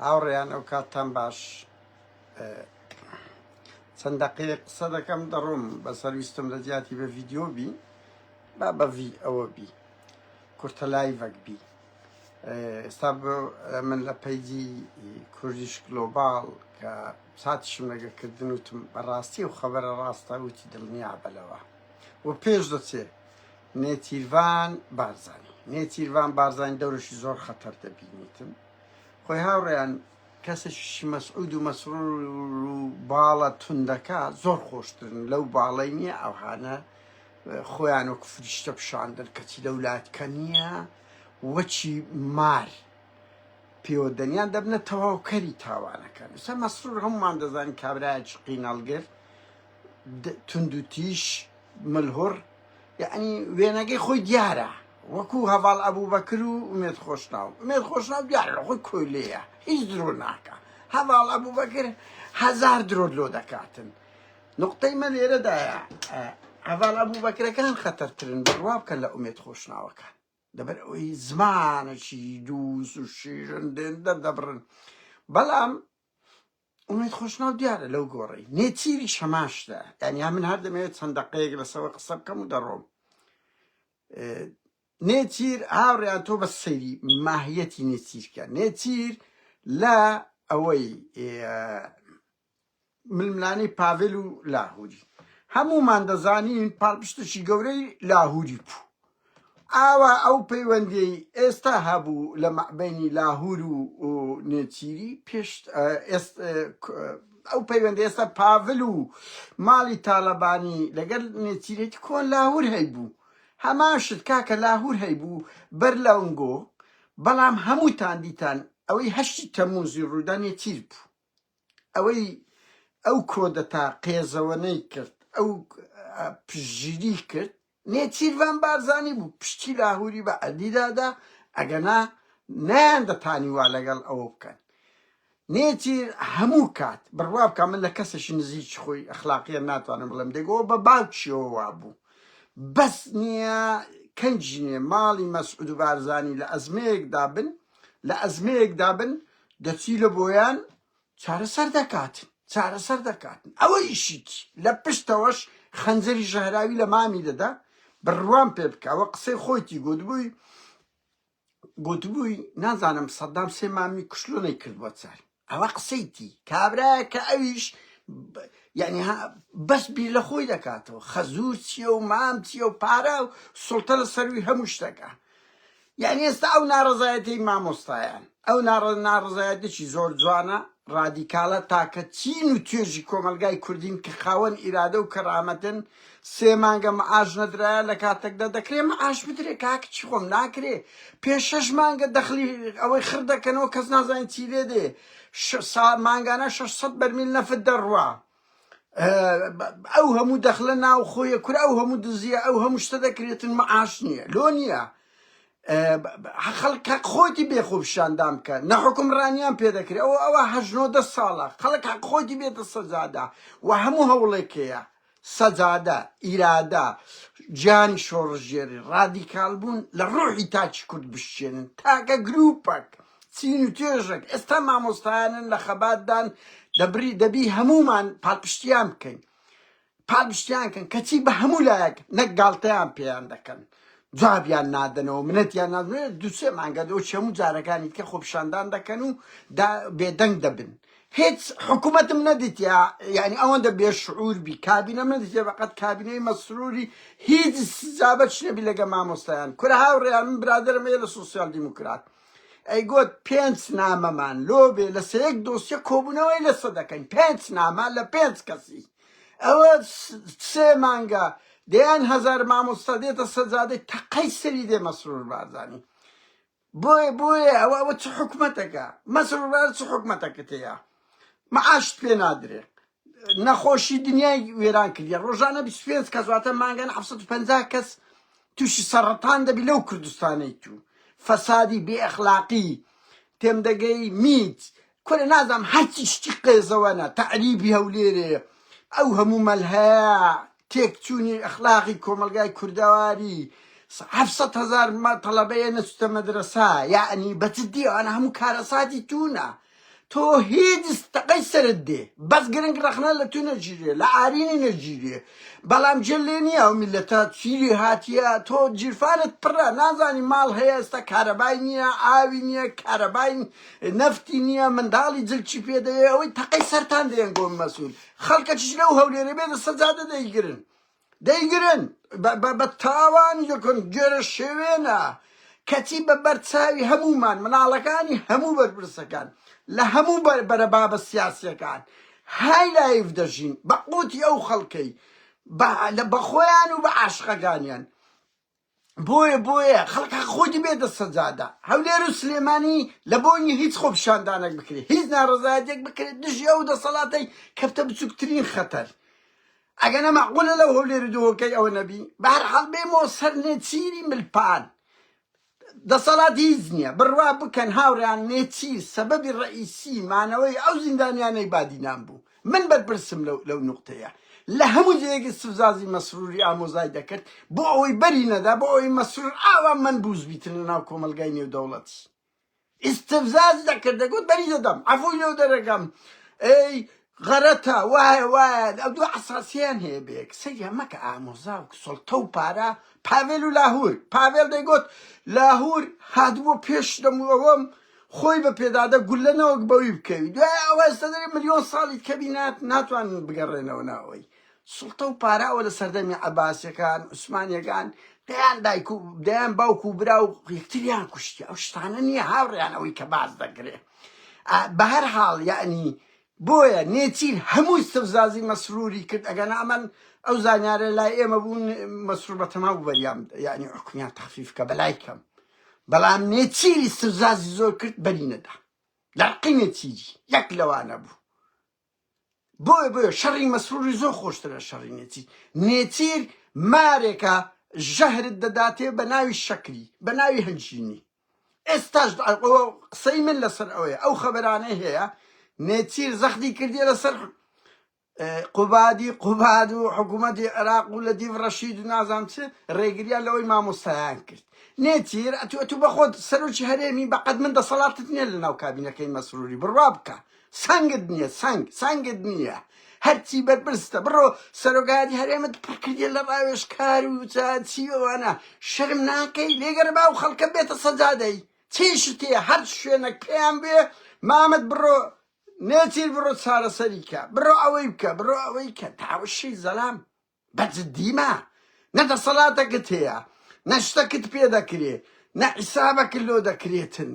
هاوڕێیان ئەو کاتتان باش چەند دەقەیەک قسە دەکەم دەڕۆم بەسەر ویستم لە جیاتی بە ڤیدیۆ بی با بە ڤی ئەوە بی کورتە live ەک بی ئێستا من لە page ی کوردیش گلۆباڵ کە ساتیشم لەگەکردن وتم بەڕاستی و خەبەرە ڕاستە وتی دڵنیا بەلەوە و پێش دەچێ نێچیرڤان بارزانی نێچیرڤان بارزانی دەورشی زۆر خەتەر دەبینیتن خۆی هاوڕێیان کەسێکی مەسعود و مەسرور و باڵە توندەکە زۆر خۆشترن لەو باڵەی نییە ئەوهانە خۆیان وەک فریشتە پیشاندن کەچی لەو لاتکە نییە وەچی مار پێوە دەنیان دەبنە تەواوکەری تاوانەکان ئێستا مەسرور هەمومان دەزانین کابرایەکی قینەڵگر توندوتیش ملهوڕ یەعنی وێنەکەی خۆی دیارە وەکو هەڤاڵ ئەبوبەکر و ئومێد خۆشناو ئومێد خۆشناو دیارە لە خۆی کۆیلەیە هیچ درۆ ناکا هەڤاڵ ئەبوبەکر هەزار درۆت لۆ دەکاتن نقطەی مە لێرەدایە هەڤاڵ ئەبوبەکرەکان خەتەرترن بڕوا بکەن لە ئومێد خۆشناوەکان لەبەر ئەوەی زمانەکی دووس و شیرن دێن دەردەبڕن بەڵام ئومێد خۆشناو دیارە لەو گۆڕەی نێچیری شەماشدا یعنی من هەر دەمەوێت چەند دەقەیەک لەسەوە قسە بکەم و دەڕۆم نێچیر هاوڕیان تۆ بە سەیری ماهیەتی نێچیرکە نێچیر لە ئەوەی ململانێی پاڤێل و لاهوری هەموومان دەزانین پاڵپشتێکی گەورەی لاهوری بوو ئاوا ئەو پەیوەندیەی ئێستا هەبوو لە مەعبەینی لاهور و نێچیری پێش ئەو پەیوەندی ئێستا پاڤل و ماڵی تاالبانی لەگەل نێچیرێتی کۆن لاهور هەیبوو هەمان شت کاکە لاهور هەیبوو بەر لەونگۆ بەڵام هەمووتان دیتان ئەوەی هەشتی تەموزی ڕوودا نێچیر بوو ئەوەی ئەو کۆدەتا قێزەوەنەی کرد ئەو پشتگیری کرد نێچیرڤان بارزانی بوو پشتی لاهوری بە عەردی دادا ئەگەنا نەیان دەتانی وا لەگەڵ ئەوە بکەن نێچیر هەموو کات بڕوا بکە من لە کەسێکی نزیکی خۆی ئەخلاقیە ناتوانم بڵێم دەگەوە بە باوکیەوە وابوو بەس نییە کەنجی نییە ماڵی مەسعود و بارزانی لە ئەزمەیەکدا بن لە ئەزمەیەکدا بن دەچی لە بۆیان چارەسەر دەکات چارەسەر دەکات ئەوە ئیشیت لە پشتەوەش خەنجەری ژەهراوی لە مامی دەدا بڕوام پێ بکە ئەوە قسەی خۆیتی گوتبووی گوتبووی نازانم سەدام سێ مامی کوشتلۆ نەیکردووە چار ئەوە قسەیتی کابرایە کە ئەویش یعنی بەس بیر لە خۆی دەکاتەوە خەزور چییە و مام چییە و پارە و سڵتە لە سەروی هەموو شتەکە یانی ئێستا ئەو ناڕەزایەتیەی مامۆستایان ئەو ناڕەزایەتێکی زۆر جوانە ڕادیکالە تاکە چین و توێژی کۆمەلگای کوردین کە خاوەن ئیرادە و کەرامەتن سێ مانگە معاش نەدرایە لە کاتێکدا دەکرێ معاش بدرێ کاک چی خۆم ناکرێ پێ شەش مانگە دەخلی ئەوەی خڕ دەکەنەوە کەس نازانێت چی لێ دێ مانگانە 600 بەرمیل نەفت دەڕوا ئەو هەموو دەخلە ناو خۆیە کورە ئەو هەموو دزیە ئەو هەموو شتە دەکرێتن معاش نییە لۆ نییە خەڵک حەق خۆیتی بێ خۆپیشاندان بکە نە حکومڕانیان پێ دەکرێت ئەوە ئەوە هەژنۆ دە ساڵە خەڵک حەق خۆیتی بێتە سەجادا و هەموو هەوڵێک هەیە سەجادە ئیرادە گیانی شۆڕشگێری ڕادیکال بوون لە ڕۆحی تاکی کورد بشکێنن تاکە گروپەک چین و توێژێک ئێستا مامۆستایانن لە خەباتدان دەبری دەبی هەموومان پاڵپشتیان بکەین پاڵپشتیان کەن کەچی بە هەموو لایەک نەک گاڵتەیان پێیان دەکەن جوابیان نادەنەوە منەتیان نادەنەوە دوو سێ مانگە دەوە هەموو جارەکانی تکە خۆپیشاندان دەکەن و دا بێدەنگ دەبن هیچ حکوومەتم نەدیتیا یعنی ئەوەندە بێشعور بی کابینەم نەدیتیا بەقەت کابینەی مەسروری هیچ سزابەچ نەبی لەگە مامۆستایان کورە هاوڕێیان من برادەرم هەیە لە سۆسیال دیموکرات ئەیگۆت پێنج نامەمان لۆ بێ لەسە یەک دۆسیە کۆبوونەوەی لەسە دەکەین پێنج نامە لە پێنج کەسی ئەوە سێ مانگە دەیان هەزار مامۆستا دێتە سەجادەی تەقەی سەری دێ مەسرور بارزانی بۆیە بۆیە ئەوە ئەوە چ حکومەتەکە مەسرور بارزانی چ حکومەتەکەت هەیە معاشت پێ نادرێ نەخۆشی دنیای وێران کردیە ڕۆژانە 25 کەس واتە مانگانە 750 کەس تووشی سەڕەتان دەبی لەو کوردستانەی تو فەسادی بێ ئەخلاقی تێم دەگەی میت کورە نازانم هەرچی شتی قێزەوەنە تەعریبی هەولێرێ ئەو هەموو مەلهەیە تێکچوونی ئەخلاقی کۆمەڵگای کوردەواری 700 هەزار تەڵەبەیە نەچوتە مەدرەسە یعنی بە جدی ئەوانە هەموو کارەساتی تونە. تۆ هیچ تەقەی سەرت دێ بەس گرنگ ڕەخنە لە تو نەگیرێ لە ئارینی نەگیرێ بەڵام جێ لێ نییە ئەو میللەتە چیری هاتیە تۆ گیرفانت پڕە نازانی ماڵ هەیە ئێستا کارەبای نییە ئاوی نییە کارەبای نەفتی نییە منداڵی جلکی پێ دەوێ ئەوەی تەقەی سەرتان دێن گۆم مەسول خەڵکەکیش لەو هەولێرە بێتە سەجادە دەیگرن دەیگرن بە تاوانی دەکەن گێرە شێوێنە کەچی بە بەرچاوی هەموومان مناڵەکانی هەموو بەرپرسەکان لە هەموو بەرەبابە سیاسیەکان high life دەژین بە قوتی ئەو خەڵکەی بە خۆیان و بە عاشقەکانیان بۆیە بۆیە خەڵک حەق خۆی بێتە سەجادە هەولێر و سلێمانی لە بۆنی هیچ خۆپیشاندانێک بکرێت هیچ ناڕەزایەتێک بکرێت دژی ئەو دەسەڵاتەی کەفتە بچووکترین خەتەر ئەگەنە مەعقولە لەو هەولێر و دهۆکەی ئەوە نەبی بەهەرحاڵ بێمەوە سەر نێچیری ملپان دەسەڵات هیچ نییە بڕوا بکەن هاوڕێیان نێچیر سەبەبی ڕەئیسی مانەوەی ئەو زیندانیانەی بادینان بوو من بەرپرسم لەو لەو نوقتەیە لە هەموو جێیەک ئیستفزازی مەسروری ئامۆزای دەکرد بۆ ئەوەی بەری نەدا بۆ ئەوەی مەسرور ئاوا مەنبوز بیتن لە ناو کۆمەڵگای نێودەوڵەتی ئیستفزاز دەکرد دەگوت بەری دەدەم عەفوی لێو دەرەکەم ئەی غەرەتە وایە وایە ئەو دوو عەساسیان هەیە بێک سەیرە مەکە ئامۆزا و سڵتە و پارە پاڤێل و لاهور پاڤێل دەیگوت لاهور هاتبوو پێش دەم و ئەوەم خۆی بە پێدادە گولە نەوەک بەوی بکەوی دوای ئەوە ئێستا دەرێ ملیۆن ساڵی کەبی نات ناتوانن بگەڕێنەوە ناوەی سوڵتە و پارە ئەوە لە سەردەمی عەباسیەکان عوسمانیەکان دەیان دایک و دەیان باوک و برا و یەکتریان کوشتی ئەو شتانە نییە هاوڕێیان ئەوەی کە باس دەکرێ بە هەر حاڵ یعنی بۆیە نێچیر هەموو استفزازی مەسروری کرد ئەگەنا ئەمن ئەو زانیارە لای ئێمە بوون مەسرور بەتەما بوو بەریان یعنی حکومیان تەخفیف کە بەلای کەم بەڵام نێچیر استفزازی زۆر کرد بەری نەدا لە ڕقی نێچیری یەک لەوانە بوو بۆیە بۆیە شەڕی مەسروری زۆر خۆشترە شەڕی نێچیر نێچیر مارێکە ژەهرت دەداتێ بە ناوی شەکری بە ناوی هەنجینی ئێستاش قسەی من لەسەر ئەوەیە ئەو خەبەرانەی هەیە نێچیر زەختی کردیە لەسەر قوبادی قوباد و حکوومەتی عێراق و لە دیڤ ڕەشید و نازام چ ڕێگریان لەوەی مامۆستایان کرد نێچیر ئەتو ئەتو بەخۆت سەرۆکی هەرێمی بەقەد من دەسەڵاتت نییە لە ناو کابینەکەی مەسروری بڕوا بکە سەنگت نییە سەنگ سەنگت نییە هەرچی بەرپرستە بڕۆ سەرۆکایەتی هەرێمت پڕ کردیە لە ڕاوێژکار و چی ئەوانە شەرم ناکەی لێگەرە با ئەو خەڵکە بێتە سەجادەی چی شتێ هەر شوێنێک پێیان بێ مامت بڕۆ نێچیر بڕۆ چارەسەری کە بڕۆ ئەوەی بکە بڕۆ ئەوەی کە تاوشی زەلام بە جدیمە نە دەسەڵاتەکت هەیە نە شتەکت پێ دەکرێ نە حیسابەکت لۆ دەکرێتن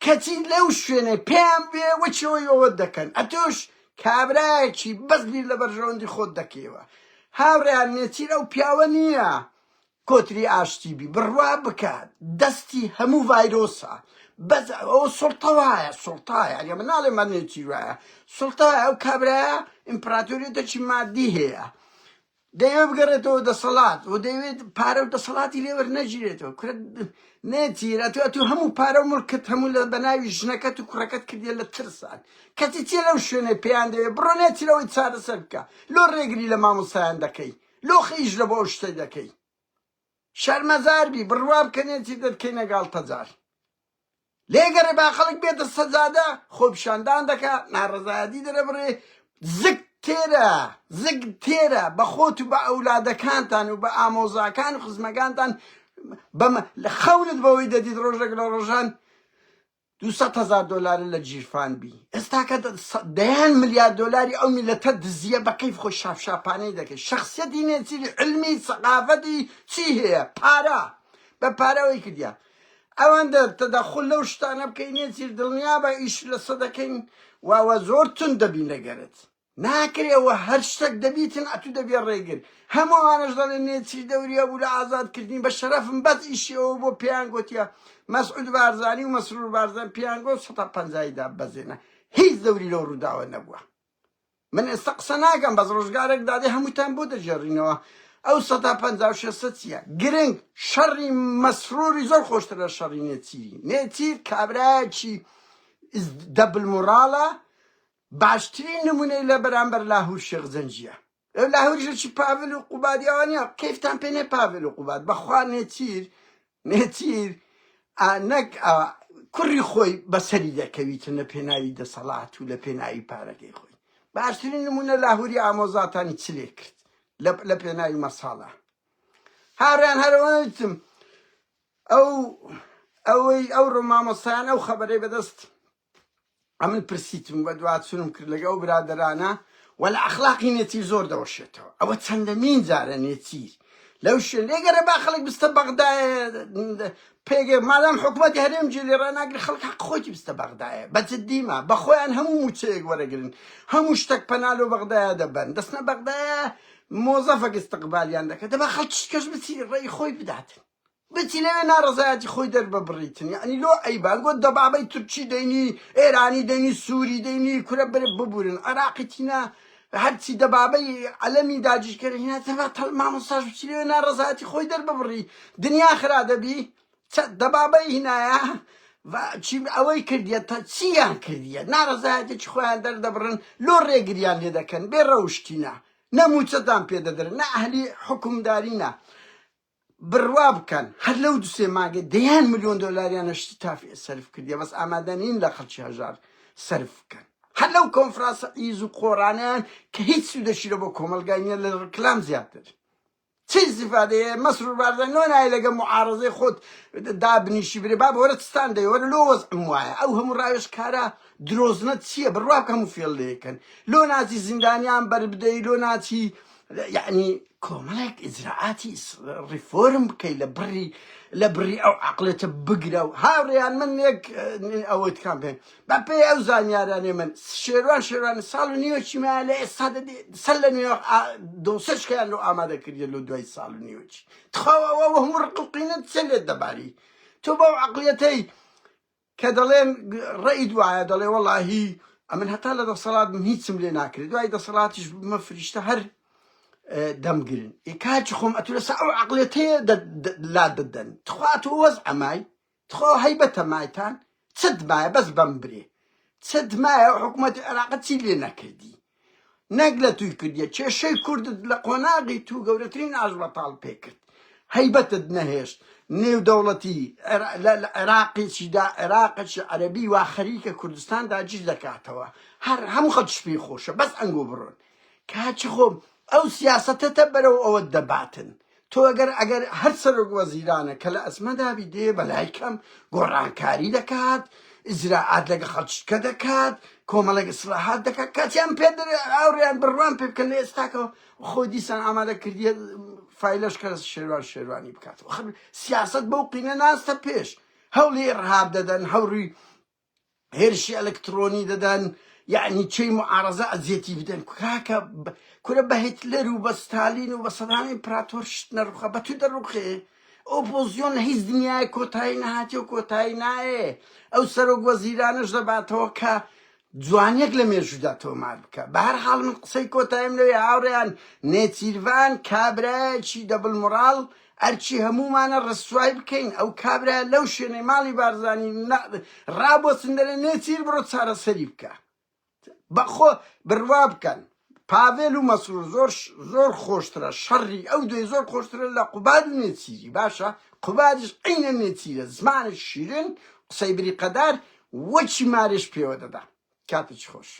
کەچی لەو شوێنەی پێیان بوێ وەچەوەی ئەوەت دەکەن ئەتۆش کابرایەکی بەس بیر لە بەرژەوەندی خۆت دەکەیەوە هاوڕێیان نێچیر ئەو پیاوە نییە کۆتری ئاشتی بی بڕوا بکە دەستی هەموو ڤایرۆسە بەس ئەو سوڵتە وایە سوڵتایە یانی من ناڵێم هەر نێچیر وایە سوڵتایە ئەو کابرایە ئیمپراتۆریەتێکی مادی هەیە دەیەوێت بگەڕێتەوە دەسەڵات و دەیەوێت پارە و دەسەڵاتی لێ وەرنەگیرێتەوە کورە نێچیر ئەتو ئەتو هەموو پارە و مڵکت هەموو لە بەناوی ژنەکەت و کوڕەکەت کردیە لە ترسان کەچی چیە لەو شوێنەی پێیان دەوێت بڕۆ نێچیر ئەوەی چارەسەر بکە لۆ ڕێگری لە مامۆستایان دەکەی لۆ خیش لە بۆ ئەو شتەی دەکەی شەرمەزار بی بڕوا بکە نێچیر دەتکەینە گاڵتەجار لێگەڕێ با خەڵک بێتە سەجادە خۆپیشاندان دەکا ناڕەزایەتی دەرەبڕێ زگ تێرە زگ تێرە بە خۆت و بە ئەولادەکانتان و بە ئامۆزاکان و خزمەکانتان بەم خەونت بەوەی دەدیت ڕۆژێک لە ڕۆژان 200 هەزار دۆلارە لە گیرفان بی ئێستاکە دەیان ملیار دۆلاری ئەو میلەتە دزیە بە کەیف خۆی شاپشاپانەی دەکەی شخصیەتی نێچیری علمی سەقافەتی چی هەیە پارە بە پارەوەی کردیا ئەوەندە تەدەخول لەو شتانە بکەی نێچیر دڵنیابە ئیش لەسە دەکەین و وە زۆر توند دەبین لەگەرت ناکرێ وە هەر شتەک دەبیتن ئەتو دەبیە ڕێگر هەموو ئەوانەش دەڵێن نێچیر دەوری هەبوو لە ئازاد کردنی بە شەرەفم بەس ئیشی ئەوە بۆ پێیان گۆتیە مەسعود بارزانی و مەسرور بارزان پێیان گۆت سەتا پەنجای داببەزێنە هیچ دەوری لەو ڕووداوە نەبووە من ئێستا قسە ناکەم بەس ڕۆژگارێک دادێ هەمووتان بۆ دەگێڕینەوە ئەو سەتا پەنجا و شێستە چییە گرنگ شەڕی مەسروری زۆر خۆشتر لە شەڕی نێچیری نێچیر کابرایەکی double moral ە باشترین نمونەی لە بەرامبەر لاهور شێخ جەنگیە لاهوریش چی پاڤل و قوبادی ئەوە نییە کەیفتان پێ نێ پاڤل و قوباد بەخوا نێچیر نێچیر نەک. کوڕی خۆی بەسەری دەکەویتن لە پێناوی دەسەڵات و لە پێناوی پارەکەی خۆی. باشترین نمونە لاهوری ئامۆزاتانی چ لێ کرد لە پێناوی مەساڵە. هاوڕێیان هەرەوەتم ئەو ئەوەی ئەوڕۆ مامۆستایان ئەو خەبەرەی بەدەست ئەمن پرسیتم بە دواچونم کرد لەگە ئەو برادەرانە و لە ئەخلاقی نێچیر زۆر دەوەشێتەوە ئەوە چەندەمین جارە نێچیر لەو شوێن لێگەرە با خەڵک بستە بەغدایە پێگە مادام حکوومەتی هەرێم جێ لێ ڕاناگری خەڵک حەق خۆیتی بستە بەغدایە بە جدیمە بە خۆیان هەموو موچەیەک وەرەگرن هەموو شتێک پەنا لۆ بەغدایە دەبەن دەستنە بەغدایە مۆزەفەک استقبالیان دەکە دەبا خەڵکیش کەش بچی ڕێی خۆی بداتن بچی لەوێ ناڕەزایەتی خۆی دەرببڕیتن یعنی لۆ ئەیبان گۆت دەبابەی تورکی دەینی ئێرانی دەینی سووری دەینی کورە بر ببورن عێراقی تینا هەرچی دەبابەی عەلەمی داگیرکەر هینا دەبا تەل مامۆستاش بچی لەوێ ناڕەزایەتی خۆی دەرببڕی دنیا خرا دەبی چە دەبابەی هینایە چی ئەوەی کردیە تە چیان کردیە ناڕەزایەتێکی خۆیان دەردەبڕن لۆ ڕێگریان لێ دەکەن بێ ڕەوشتینە نە موچەتان پێ دەدرن نە ئەهلی حوکمداری نە بڕوا بکەن هەر لەو دوسێ مانگە دەیان ملیۆن دۆلاریان لە شتی تافیە سەرف کردیە بەس ئامادە نین لە خەڵکی هەژار سەرف بکەن هەر لەو کۆنفرانسە عیز و قۆڕانەیان کە هیچ سوودەشی لە بۆ کۆمەڵگای نییە لە ڕکلام زیاتر چی ئیستیفادەیە مەسرور بارزانی لۆ نایە لەگە معارەزەی خۆت دابنیشی برێ بابە وەرە چستان دەی وەرە لۆ وەزعم وایە ئەو هەموو ڕاوێژکارە درۆزنە چییە بڕوا بکە هەموو فێڵ لێکەن لۆ ناچی زیندانیان بەربدەی لۆ ناچی یعنی کۆمەڵێک ئیجرائاتی ڕیفۆرم بکەی لە بڕی لە بڕی ئەو عقلێتە بگرە و هاوڕێیان من یەک ئەوەی تکان پێ بە پێی ئەو زانیارانەی من شێروان شێروان ساڵ و نیوەکی مایە لە ئێستا سەر لە نوێ دۆسەشکیان لۆ ئامادە کردیە لۆ دوای ساڵ و نیوەکی تخوا ئەوە هەموو ڕق و قینەت چێ لێت دەباری تۆ بەو عقلیەتەی کە دەڵێن ڕێی دوایە دەڵێ وەڵاهی ئەمن هەتا لە دەسەڵات بم هیچم لێ ناکرێت دوای دەسەڵاتیش بمە فریشتە هەر دەمگرن ئێ کاکی خۆم ئەتو لەسەر ئەو عقلێتەیە لا دەدەن تخوا تۆ وەز ئەمای تخوا هەیبەتە مایتان چت مایە بەس بەم برێ چت مایە ئەو حکوومەتی عێراقە چی لێ نەکردی نەک لە توی کردیە کێشەی کوردت لە قۆناغی تو گەورەترین ئاشبەتاڵ پێکرد هەیبەتت نەهێشت نێودەوڵەتی لە عێراقێکیدا عێراقێکی عەرەبی وا خەریکە کوردستان داگیر دەکاتەوە هەر هەموو خەڵکیش پێی خۆشە بەس ئەنگۆ بڕۆن کاکی خۆم ئەو سیاسەتەتە بەرەو ئەوەت دەباتن تۆ ئەگەر ئەگەر هەر سەرۆک وەزیرانە کە لە ئەزمەدابی دێ بەلای کەم گۆڕانکاری دەکات ئیجرائات لەگە خەڵکیکە دەکات کۆمەڵێک ئیسلاحات دەکات کاتیان پێ ئاوڕیان بڕوان پێ بکەن لە ئێستاکەوە خۆی دیسان ئامادە کردیە فایلەش کە شێروان شێروانی بکات سیاسەت بەو قینە ناستە پێش هەوڵی ئیرهاب دەدەن هەوڕی هێرشی ئەلکترۆنی دەدەن یعنی چەی معارەزە ئەزیەتی بدەن کاکە کورە بە هیتلەر و بە ستالین و بە سەدام ئیمپراتۆر شت نەڕوخە بە تو دەڕوخێ ئۆپۆزیۆن لە هیچ دنیای کۆتایی نەهاتی و کۆتایی نایێ ئەو سەرۆک وەزیرانەش دەباتەوە کە جوانیەک لە مێژوودا تۆمار بکە بە هەر حاڵ من قسەی کۆتاییم لەوێ هاوڕێیان نێچیرڤان کابرایەکی double moral ئەرکی هەموومانە ڕسوای بکەین ئەو کابرایە لەو شوێنەی ماڵی بارزانی ڕابۆچن دەرێ نێچیر بڕۆ چارەسەری بکە بەخۆ بڕوا بکەن پاڤێل و مەسرور زۆر زۆر خۆشترە شەڕی ئەو دوێ زۆر خۆشترە لە قوباد و نێچیری باشە قوبادیش عینە نێچیرە زمانە شیرن قسەی بریقەدار وەکی مارێش پێوە دەدا کاتێکی خۆش.